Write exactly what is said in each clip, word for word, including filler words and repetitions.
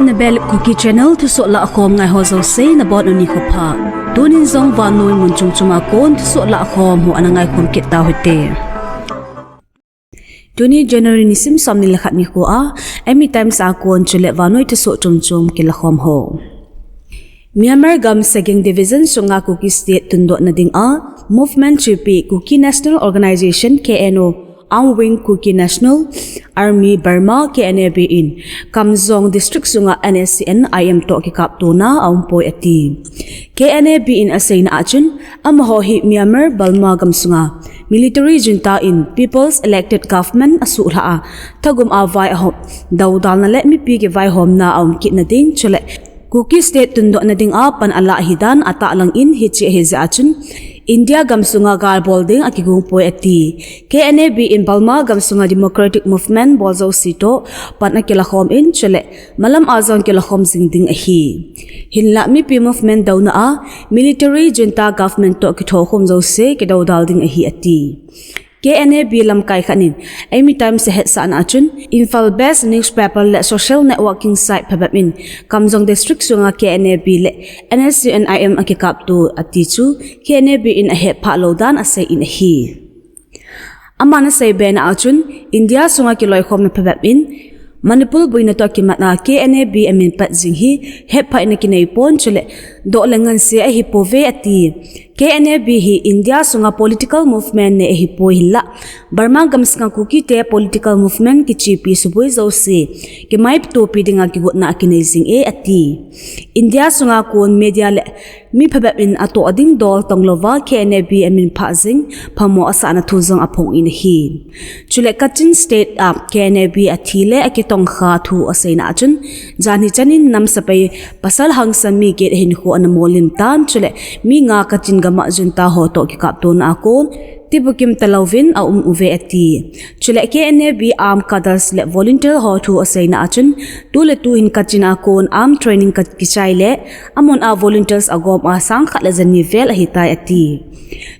Nabel Kuki Channel thusoh lahkhom ngai ho jouse nabonun nikho pha. Tunin jong vannoi mun chom chom a kon thusoh lahkhom ho ana ngaikhom kit tauhite. Tuni January nisim somni le khat nikho a, Eimi Times a kon chule vannoi thusoh chom chom kilakhom ho. Myanmar gam Sagaing Division sunga Kuki State tundoh nading a movement chepi Kuki National Organization, K N O, Armed Wing Kuki National Army Burma, K N A B in Kamjong District sunga N S C N I M toh kikaptona aumpoi ati. K N A B in aseina achun, amaho hi Myanmar Burma gam sunga military junta in People's Elected Government asuhlha a, thagum a vai ahom, doudalna le mipi kivaihomna aum kit nading chule Kuki State tundoh nading a pan alah hidan atahlangin hiche ahijeh achun India gam sunga gal bol ding akigong poi ati. K N A B in Burma gam sunga Democratic Movement bol jouse toh pan akilakhom in chule malam a jong kilakhom jing ding ahi. Hinlah mipi movement douna a military junta government toh kithokhom jouse kidoudal ding ahi ati. K N A B lamkai khat in Eimi Times ahetsahna achun, Imphal based newspaper le social networking site phabep in Kamjong District sunga K N A B le N S C N I M akikapto ati chu K N A B in ahetphah lou dan asei in ahi. Aman asei bena achun, India sunga kiloikhomna phabep in Manipur boina toh kimat a K N A B amin pat jing hi hetphah in akinei pon chule doh le nganse ahipouve ati. K N A B hi India sunga political movement nei ahipoi hinlah Burma gam sunga Kuki te political movement kichepi suboi jouse kimaitopi dinga kigotna akinei jing e ati. India sunga kon media le mi phabep in atoh ding dol tonglouva K N A B amin phah jing phamo asahna thu jong aphong in ahi. Chule Kachin State a K N A B athi le akitongkha thu aseina achun, janhi chanin nam sepai pasal hangsan mi get ahinkho ana molim tan chule mi nga Kachin gam a junta ho toh kikaptona a kon tibukim talouvin aum uve ati. Chule K N A B armed cadres le volunteer ho thu aseina achun, tu le tu hin Kachin a kon armed training ka kichai le amun a volunteers agom a sangkhat le jani vel ahitai ati.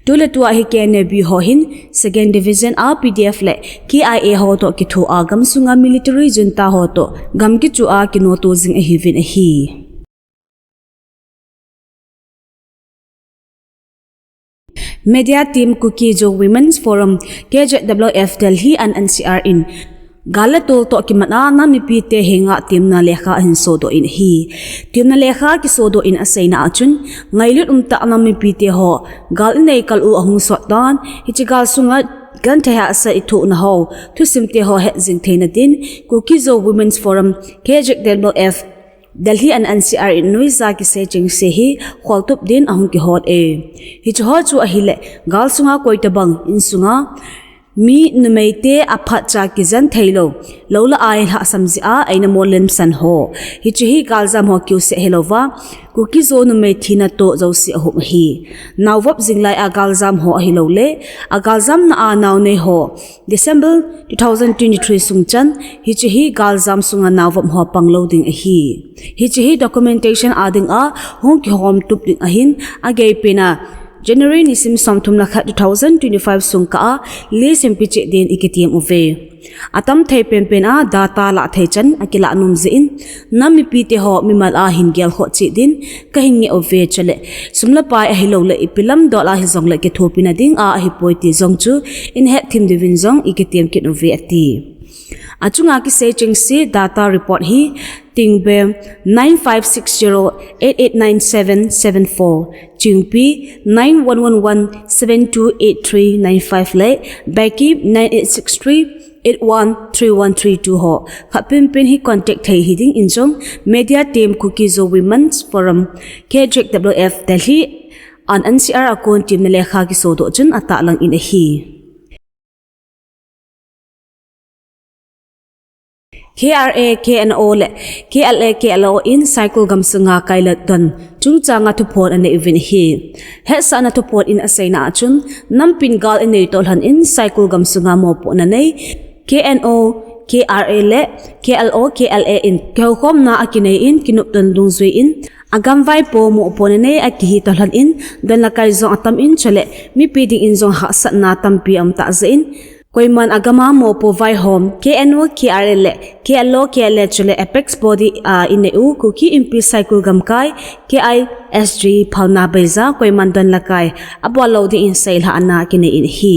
Tu le tu a hi K N A B ho hin Sagaing Division a P D F le K I A ho toh kitho a gam sunga military junta ho toh gam kichu a kinoto jing ahiuvin ahi. Media team Kuki Zo Women's Forum, K Z W F Delhi and N C R in gal le tol toh kimat a nam mipi te henga temna lekha ahin sodoh in ahi. Temna lekha kisodoh in aseina achun, ngailut umtah a nam mipi te ho gal inei kal u ahung sot tan, hiche gal sunga genthei hahsat ithohna ho thusim te ho hetjing theina din Kuki Zo Women's Forum, K Z W F Delhi and N C R in nuija kisei chengse hi kholtup din ahung kihol e. Hiche ho chu ahile, gal sunga koitabang insunga mi numei te aphatcha kijen theilou, lou le ai lhahsam jeh a eina molimsan ho, hiche hi galjam ho kiuseh hilouva, Kuki Zo numei thina toh jouse aum ahi. Naovop jing lai a galjam ho ahilouleh, agaljamna a naonei ho, December two thousand twenty-three sung chan, hiche hi galjam sunga naovop ho panglou ding ahi. Hiche hi documentation a dinga hung kihomtup ding ahin, ageipen a January nisim somthum le khat two thousand twenty-five sung kah a list hin pehcheh din ikitem uve. Atam thei penpen a data lah thei chan akilah nom jeh in, nam mipi te ho mimal a hin gelkhoh cheh din kahin ngeh uve chule, sum le pai ahilouleh ipi lamdol a hijongle kithopina dinga ahipoi ti jong chu ihetthim diuvin jong ikitem kit uve ati. Achunga kisei chengse data report hi Tingbe nine five six zero eight eight nine seven seven four, Chingpi nine one one one seven two eight three nine five le Beki nine eight six three eight one three one three two ho khat penpen hi contact thei hiding in jong Media Team Kuki Zo Women's Forum, K Z W F Delhi and N C R a kon temna lekha kisodoh chun atahlang in ahi. K R A, K N O le K L A, K L O in Saikul gamsunga kailat don chungchanga thuphon anei uvin ahi. Hetsahna thuphon in aseina achun, nampin gal inei toh lhon in Saikul gamsunga mopohna nei K N O, K R A le K L O, K L A in kihoukhomna akinei in kinoptona dungjui in, agamvaipo mopohna nei akihi toh lhon in, don le kai jong atam in chule, mipi dingin jong hahsatna tampi aum tah jeh in, Koiman agama mopo vaihom, K N O, K R A le, K L O, K L A chule apex body a inei u, Kuki Inpi Saikul Gamkai, K I S G phalna beija, koiman don lakai, abol lou dingin seilhahna kinei in ahi.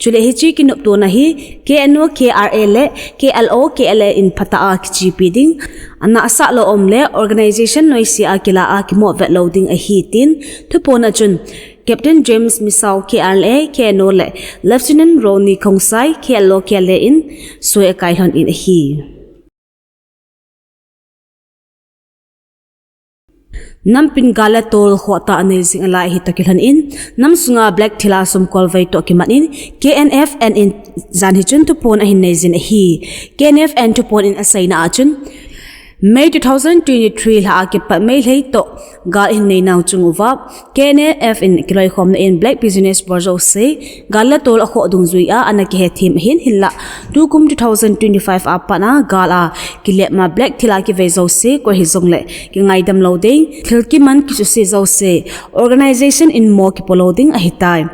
Chule hiche kinoptona hi, K N O, K R A le, K L O, K L A in phatah a kichepi ding, ana asah lou um le, organization noise a kila a kimovet lou ding ahi tin, thuphon a chun, Captain James Misao, K R A, K N O le Lieutenant Ronnie Khongsai, K L O, K L A in soi akai lhon in ahi. Nampin gal le tol khohtah anei jing alai hi toh kilhon in, nam sunga black thil a sumkolvei toh kimat in, K N F N in jan hi chun thuphon ahin nei jin ahi. K N F N thuphon in aseina a chun, May two thousand twenty-three lha a kipat Meitei toh gal ahin nei nau chung uva, K N F N in kiloikhomna in black business bol jouse, gal le tol akhoh dungjui a ana kihethem ahin hinlah, tukum two thousand twenty-five a pat a gal a kilepna black thil a kivei jouse, koi hijongle kingaidam lou ding, thil kiman kisuse jouse, organization in mo kipo lou ding ahitai.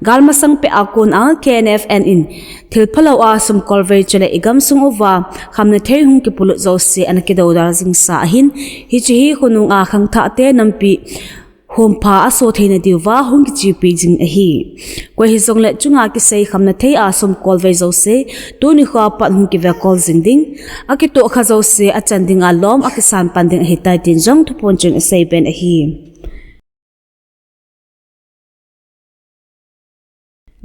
Gal masang pet a kon a K N F N in thil phalou a sumkolvei chule igamsung uva khamnathei hung kipolut jouse ana kidoudal jingsa ahin, hiche hi khonung a khangthah te nampi hompha aso theina diuva hung kichepi jing ahi. Koi hijongle chunga kisei khamnathei a sumkolvei jouse, tuni khoa pat hung kivekol jing ding, akitohkha jouse achan dinga lom akisan pan ding ahitai tin jong thuphon chun aseiben ahi.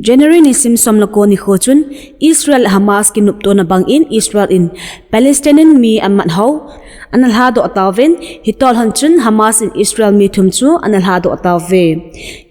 January nisim som le ko nikho chun Israel Hamas kinoptona bangin Israel in Palestinian mi amat ho ana lhadoh tauvin, hitobang chun Hamas in Israel mi thum chu ana lhadoh tauve.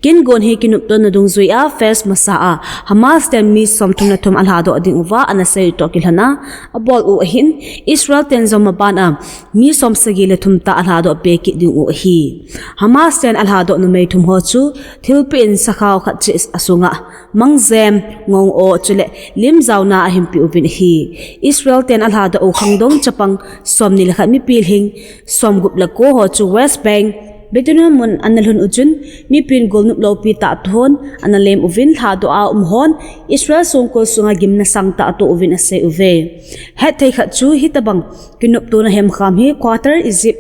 Kin gon hi kinoptona dungjui a phase masa a Hamas ten mi somthum le thum alhadoh ding uva ana sei u toh kilhon a, abol u ahin, Israel ten jong maban a mi somsagi le thum tah alhadoh peh kit ding u ahi. Hamas ten alhadoh numei thum ho chu thilpeh in sakhao khat cheh asunga mangjem, ngong-o chule lim jaona ahin pe uvin ahi. Israel ten alhadoh u khangdong chapang somni le khat, mipi lhing somgup le ko ho chu West Bank, Beit Hanoun mun ana lhun u chun, mipin golnop loupi tah thon ana lem uvin, lhadoh a um hon Israel songkul sunga gimna sangtah atoh uvin asei uve. Hetthei khat chu hitobang kinoptona hemkham hi Qatar, Egypt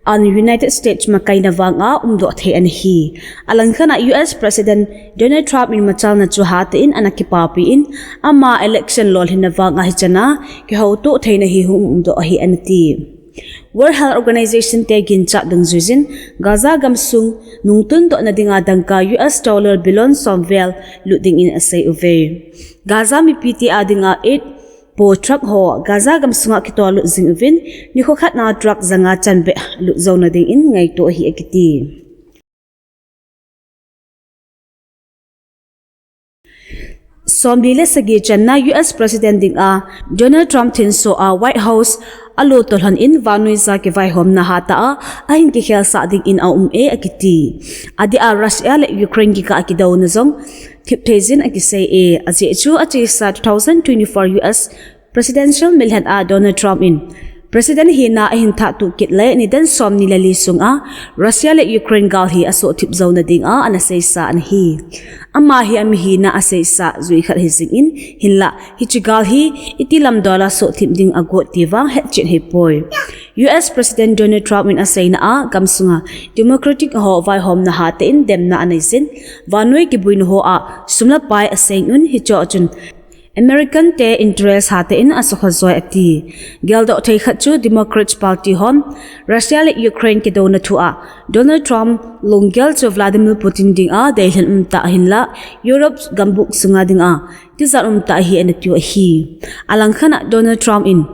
and United States makaina vanga umdoh thei ana hi. Alangkhat a U S President Donald Trump in machalna chu hatah in ana kipapi in, ama election lolhinna vanga hichan a kihoutoh theina hi hung umdoh ahi ana ti. World Health Organization te ginchat dungjuiyin Gaza gamsung nungtundohna dinga dangka U S dollar billion somvel lut dingin asei uve. Gaza mipite a dinga aid po truck ho Gaza gamsunga kitollut jing uvin, nikho khat na truck janga chanbeh lut jouna dingin ngaito ahi akiti. Somli le sagi channa U S President dinga Donald Trump thinso a White House alo toh lhon in vannoija kivaihomna hatah a ahin kikhelsah dingin aum e akiti. Adeh a Russia le Ukraine kikah a kidouna jong thipthei jin akisei e. Ajeh chu achesa two thousand twenty-four U S Presidential milhen a Donald Trump in President hina ahin thah tuh kit le nidan somni le li sunga Russia le Ukraine gal hi asohthip jouna dinga ana seisa ana hi. Ama hi amihina aseisa jui khat hijing in, hinlah hiche gal hi iti lamdol a sohthip ding agot ti vang hetchet hipoi. U S President Donald Trump in aseina a gamsunga Democratic ho vaihomna hatah in demna anei jin, vannoi kibuina ho a sum le pai aseng un, hicheho chun American te interest hatah in asukha joi ati. Geldoh thei khat chu Democrats Party hon Russia le Ukraine kidouna thu a Donald Trump lunggel chu Vladimir Putin dinga deilhen umtah hinlah Europe gambung sunga dinga tijat umtah ahi ana tiu ahi. Alangkhat a Donald Trump in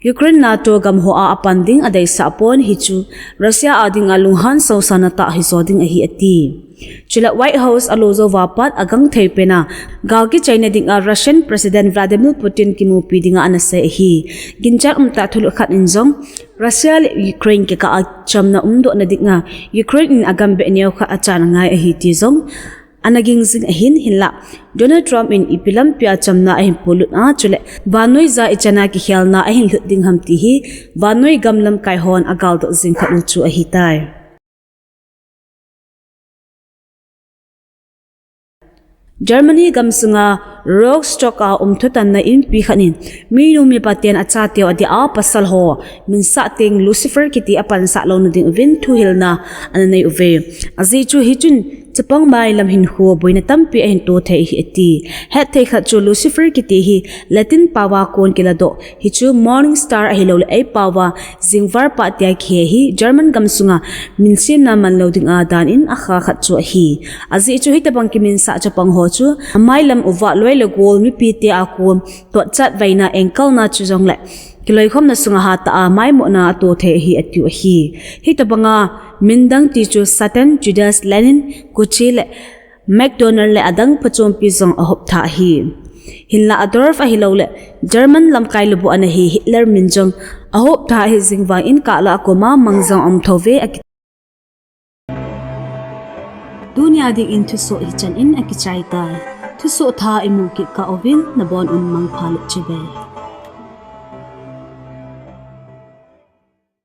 Ukraine NATO gam ho a apan ding adeisah pon, hichu Russia a dinga lunghan sousana tah hijo ding ahi ati. Chule White House alo jouva pat agangthei pena gal kichaina dinga Russian President Vladimir Putin kimupi dinga ana sei ahi. Ginchat umtah thulhut khat in jong Russia le Ukraine kikah a chamna umdohna dinga Ukraine in agambeh neokhat achan angai ahi ti jong ana ging jing ahin, hinlah Donald Trump in ipi lampia chamna ahin polut a, chule vannoija ichan a kikhelna ahin lhut ding ham ti hi vannoi gam lamkai hon agaldoh jing khat u chu ahitai. Germany gamsunga Rostock a um thutanna inpi khat in minu mipa ten achateu adia pasal ho minsah teng Lucifer kiti apansah louna ding uvin thuhilna ana nei uve. Ajeh chu hichun chapang mailam hinkho boina tampi ahin to thei ahi ati. Hetthei khat chu Lucifer kiti hi Latin paova kon kiladoh, hichu morning star ahilouleh eipaova jingvar pah tia kihe hi German gamsunga minsemna manlou dinga dan in akha khat chu ahi. Ajeh chu hitobang kiminsah chapang ho chu amailam uva loi le gol mipite a kon tohchat vaina engkalna chujongle kiloikhomna sunga hatah a maimohna ato thei ahi atiu ahi. Hitobanga min dang ti chu Satan, Judas, Lenin, Gucci le McDonald le adang phachompi jong ahop tha ahi. Hinla Adolf ahilouleh German lamkai lubu ana hi Hitler min jong ahop tha ahi jing vangin kah lah a koma mang jong aum thouve ati. Tunia dingin thusoh hichan in akichai tai. Thusoh thah imu kit kah uvin nabon un mangpha le chibai.